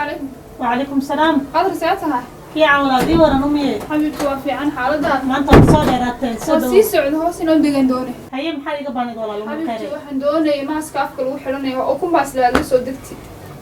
Calaykum. Wacalaykum salaam. Qadar, see tahay? Fiican walaal, dii waran umiye. Xabiibti, waa fiican xaaladaada? Maanta waad soo dheeraateen, soo waa dhow. Sii socda, hoos inoo degan doone. Haye, maxaa iga baanid, walaal uma Xabiibti, khayre? waxaan doonayay maaska afka lagu xidhanayo oo kunbaas la soo degti.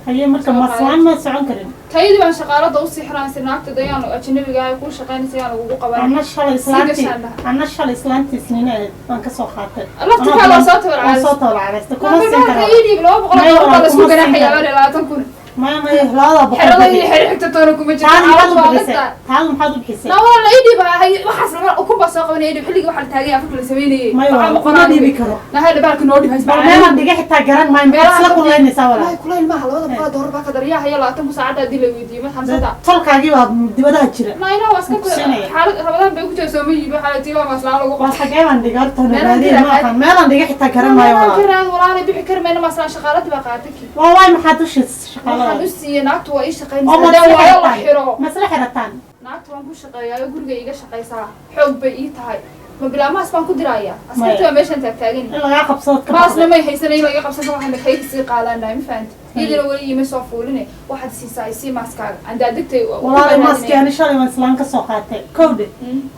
Haye, marka Soo maslaan ma socon karin. Tayadii baan shaqaalada u sixiraan si naagta dayaan ajnabiga ah kuu shaqaynaysa yaan lagugu qaban. Anna shalay islaantii gashaan dhaha. Anna shalay islaantii isniina ahayd baan ka soo qaatay. Laftikaa loo soo tabar. Waan soo tabar cadaystay, kuma siin karo. Iidhiib 200 Maya, doolar baa walaal, laisku kuma siin ganaaxayaa karo. baa 20,000. Maya, maya, 200. Xerada iyo xero xigta toona kuma jirto. Taadu maxaad Xaalad u waa bixisay? adagtaa. Taadu maxaad u bixisay? Na walaal, iidhiib waxaas lama ukun baa soo qabanaya, iidhiib. Xilligii waxaa la taagay afka la sameynayay. Maya walaal, kuma dhiibi karo. Nahay dhibaalka noo dhib hays. Bal meelaan dhiga xitaa garan maayo, maxaad isla kulaynaysaa, walaal? Wallahi kulayl maaha, 200 doolar baa ka daryaa haya 20,000 saacadda haddii la weydiiyo ma xamsada. Tolkaagii baa dibadaha jira. Naina waa iska Ku siinaya. Xaalad Rabadaan bay ku jirta, soo ma yiibi waxaa la tiiba maslaan lagu Waa qabtay. Xagee baan dhiga horta? Meelaan Raadiye ka ma aqaan, meelaan dhiga xitaa garan maayo, Meelaan ka walaal. Raad walaalay, bixi kari mayna maslaan, shaqaaladii baa qaadatay kii. Waa waay, maxaad u shis Waxaan shaqaalada? u siiyey naagtu waa ii Oo shaqaynaysaa ma haddaan isla waayo la xirataan? xiro. Ma isla xirataan? Naagtu waan ku shaqeeyaa oo guriga iiga shaqaysaa, xoog bay ii tahay. Ma bilaamahaas baan ku dirayaa askarta baa meeshan taagtaagan. In lagaa qabsado ka Maasna baqday. may haysanay in laga qabsan karo, waxaan kayga sii qaadaan dhahay, ma fahanti? Iyadana weli iima soo fuuline, waxaad siisaa isii maaskaaga andaadegtay. Walaal, maaski ani shalay waan islaan ka soo qaatay kowdhe.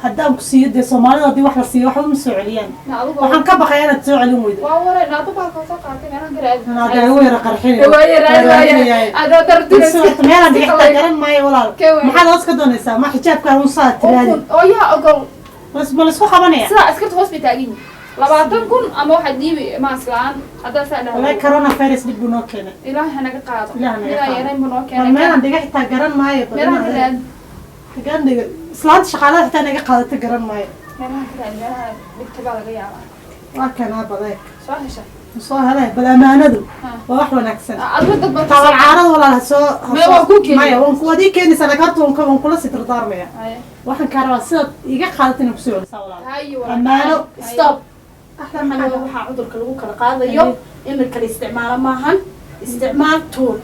Haddaan ku siiyo dee, Soomaalida haddii wax la siiyo waxba ma soo celiyaan. Waxaan ka baqaya inaad soo celin weydo. Waa waray naado baalka soo qaatay meelahan ka raadi. Inaad igu yara qarxin. Waaye raadi waaye adaa dardinaysa. Meelaan dhiga xitaa garan maayo, walaal. Kee waay? Maxaad hoos ka doonaysaa? Ma xijaabkaa un saa tiraadi? Oo yaa ogol. Ma laisku qabanaya? Sidaa askarta hoos bay taagan yihiin, 20,000 ama waxaad dhiibi maas la-aan haddaa saa Wallahi dhahdo. Corona virus dhib buu noo keenay. Ilaahay hanaga qaado. Ilaah hanaga Midaan qaado. yarayn buu noo Bal keenay. meelaan dhiga xitaa garan maayo, bal Meelaha ka raadi. Xagaan dhiga? Islaanta shaqaalada xitaa naga qaadata garan maayo. Meelaha ka raadi, meelaha dhigta baa laga yaabaa. Waa kanaa badeeg. Soo hesha. Soo helay, bal amaanadu Ha. waa wax wanaagsan. Adiga dad baa Tabal caarada, walaal, ha soo ha Maya, waan kuu keenaya. Maya, waan ku waad ii keenaysaa, laakiin horta waan kula sii dardaarmaya. Haye. Waxaan kaa rabaa sidaad iga qaadata inaan kusoo celisaa, walaal. Haye walaal. Amaano. Haye. Stop. Waxaan waa waxaa cudurka lagu kala qaadayo in la kala isticmaalo maahan. Isticmaal, tuur.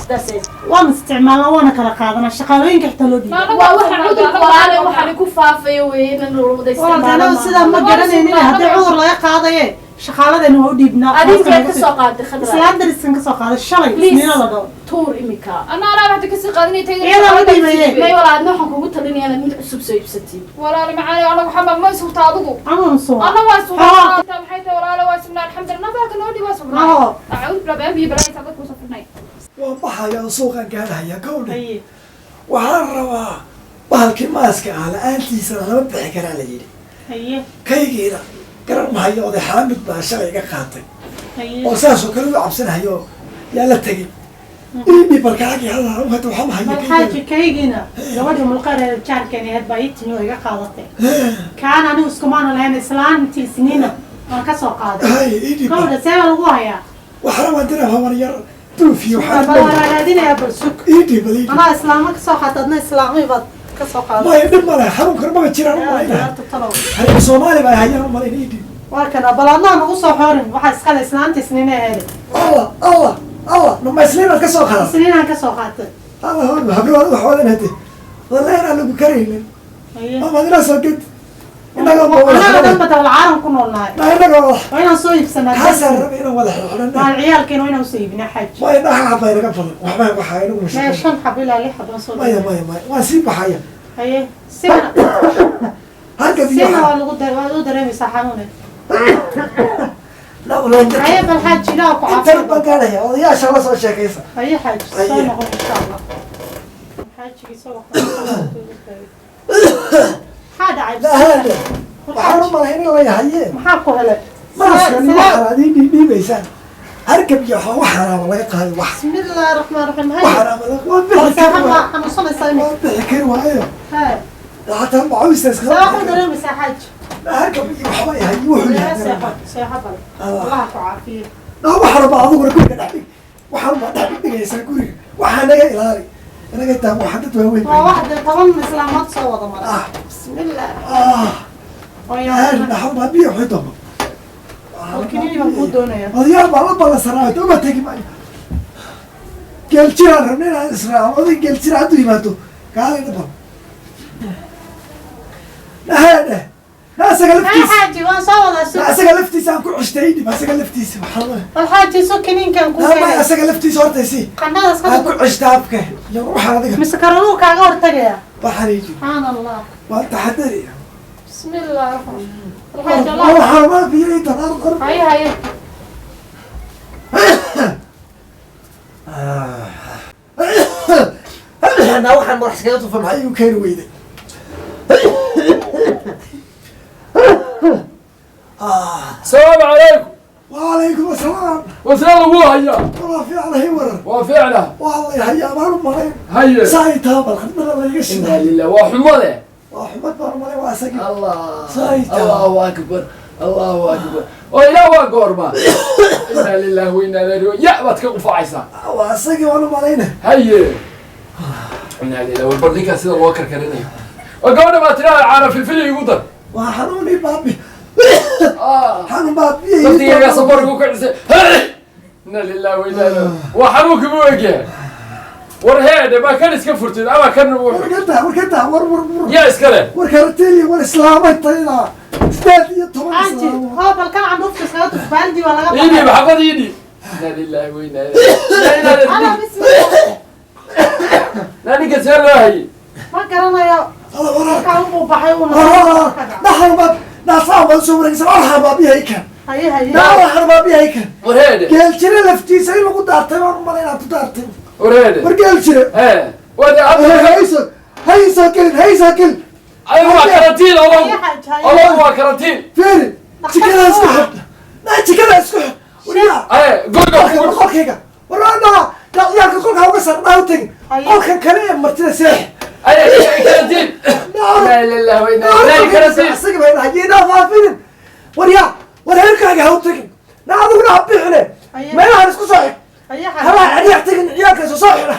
That's it. Waan isticmaalnaa, waana kala qaadanaa, shaqaalooyinka xitaa loo dhiibay. Waa waxa cudurka, walaale, waxaan ku faafayo weeye in la wada Walaal, isticmaalo anagu sidaa ma maahan. garanaynin haddii cudur laga qaadaye, shaqaaladeena waa u dhiibnaa. Adinkee ka soo qaaday, Khadra? Islaan dariskan ka soo qaaday shalay. Please. Isniina la dhaho. Tuur imika. Anaa alaab hada kasii qaadanay tayda. Iyadaa la dhiibaye. May walaal, adna waxaan kugu talinayaa inaad mid cusub soo iibsatid. Walaal macaali, anagu xama ma isubta adigu. Anuun soo Ana waa subnaa, maxay tahay walaal, waa subnaa, alxamdulillah, nabaalka noo dhib waa subnaa. Aho. Acuud bilaa been biyo balaa inta dadku soo furnay. Waan baxaya oo suuqan gaadhaya gowdhe. Haye. Waxaan rabaa bahalkii maaska ah, la-aantiisana lama bixi karaa la yidhi. Haye. Kaygiina garan mahayo, oday Xaamid baa shalay iga qaatay. Haye. Oo saasoo kale u cabsanahayo yaa la tegey iibi balkaagii hada hada waxaa mahayo. Malxaaji, kaygiina gabadhii mulqareeda jaarkeena ahayd baa ii timi oo iga qaadatay. Kaan anigu iskumaanu lahayn, islaantii isniina waan ka soo qaaday. Hay, iidhi. Gabadha see baa lagu hayaa? Waxna waan diraa habar yar duufiyo. Bal waxaan waa raadinayaa, bal sug. Iidhi bal, iidhi. Anaa islaamo ka soo qaata, adna islaamay baad ka soo qaaday. Maya, dhib male, xanuunkan maba jiraan u malaynaha. Horta talow. Hay, Soomaali baa hayaan u malayna, iidhi. Waa kana, bal adnaa nagu soo xoorin, waxaa iskale islaanta isniina ahayd. Allah, Allah, Allah, numa isliinaad ka soo qaada? Isniinaan ka soo qaatay. Allah hor habrood wax wadan hade wallahi inaan lagu karaynin. Haye. Ama inaa soo ged innaga ma wada Anaga dhan xidhanay. ba dabal caalam ku noolnahay. Na innaga wada Waa inaan soo iibsanaa. Kaasaan rabay inaan wada xidhanay. Maal ciyaalkeena waa inaan usoo iibinaa, xaaj. Maya, dhaxa xabaa inaga badan, waxba waxaa inagu Maya, mashaqeyn. shan xabo ilaa lix xabo soo. Maya, maya, maya, waan sii baxaya. Haye, sina Halka biyo. sina waa lagu waad u dareemaysaa xanuune. La wallahi. Haye, bal xaaj, ilaah ku Intan caafiyo. baan gaadhaya, odayaasha la soo sheekaysa. Haye xaaj, soo Haye. noqon insha Allah. Xaajigii soo maxaa dhacay? Lahaade waxaan u malayn in la yahaye. Maxaa ku helay? Maaskani waxaan adii dhiidhiibaysaan hargab iyo waxaanaaba laga qaaday wax. Bismillaahi raxmaan raxiim. Haye. Waxaanaaba waan bixi kari Seexan baa waayo. xanuunsanaysaa imika. Waan bixi kari waayo. Haye. Xataa macawista See wax u iska dareemaysaa, xaaj? Hargab iyo waxba yahay wuxuu yahay. Seexo, seexo bal. Allah. Allah ku caafiyo. Na waxaana ba adiguna guriga dhex dhig, waxaan baa dhex dhigaysaa guriga, waxaa naga ilaali inaga taa, waxaan dad waaweyn. Waa wax dee 10 islaamood soo wada maray. Ah. Bismillah. Ah. Hooyo. Naxubaa biyo xidamo. Kiniini baan kuu doonayaa. Odayaal baan la ballansanaa, uma tegi maayo. Geeljiraan rabna inaan israaco, oday geeljira hadduu yimaado kaalayna bal nahaadhe. Na asaga Hay laftiisa. xaaji, waan soo wadaa, Na sug. asaga laftiisa aan ku ceshtay idhib, asaga laftiisa waxaa la. Bal xaaji sug, kiniinkan kuu Na may keenay. Asaga laftiisa horta si. Qandhada iska Aan ku tuf. ceshta afka. Iyo waxaan adiga. Mise karooluu kaaga hortagaya? Waxaan idhib. Subxaan Allah. Waan taxadari. Bismillaah alxaaji allah. Waxaan ma biyo inta ar. Haye haye. Na waxaan madax iskaga tufa maxay igu keeni weyday? السلام عليكم. وعليكم السلام. وسلام ابوها هيا. والله في على ورر. وفعلا. والله هيا ما مالين. هيا. saay taabal khadmada la iga انا shiday. لله وحمده. Waa xumad baan malay, waa asagii. الله. صايت. الله اكبر الله اكبر وإلى وقربة انا لله وانا اليه يا باتك قفاعيسا. Waa asagii waan u malayna. هيا انا لله والبرديكا سيده الله كركرينيو وقبل ما ترى عارف الفيلم يقدر. Waa xanuun ii baabi. اه Xanuun baabiye. dadkii iga sabar ugu kicisay. Inna lillahi wa inna ilaihi waa xanuunka buu egyahay. War heede ma kan iska furtid ama kan War ka taa, war ka taa, war war war. Yaa iskale. War karateli, war islaamay tayda 18 Xaaji, islaamo. hoo balkan candhuufta iskaga tuf, baaldi waa laga idhi baxay. maxabad idhi. Inna lillahi wa inna ilaihi. Ala bismillah. La ninka see loo hayay? Ma garanayo. Ala warar. Markaa uu baxay uuna. Warar dhaxal baab naasaa baan soo wareegsan war baabiyahay kan. Haye haye. Naa waxaan baabiyahay kan. War heede. Geel jire laftiisa in lagu daartay baan u malay inaad ku daartay. War heede. War geel jire. Hee wada hadda. Hayso hayso gelin, hayso gelin. Ayagu waa karantiin olow. Haye xaaji, haye. Olow waa karantiin. Fiiri, jikada isku xidh, naa jikada isku xidh wariyaa. Aye goyga. Qolka qolkayga war naa ciyaalka qolka uga sar naa u tegin. Haye. Qolkan kale ee martida seex. Aye karantiin. La ilaha wa inna ilaihi karantiin. Isaga baa hayeynaa faafinin waryaa. War heerkaaga ha u tegin, naa adiguna ha bixine. Haye. Meelahan isku soo xidh. Haye xaaji. Halaha cariyax tegin, ciyaalka soo xidha.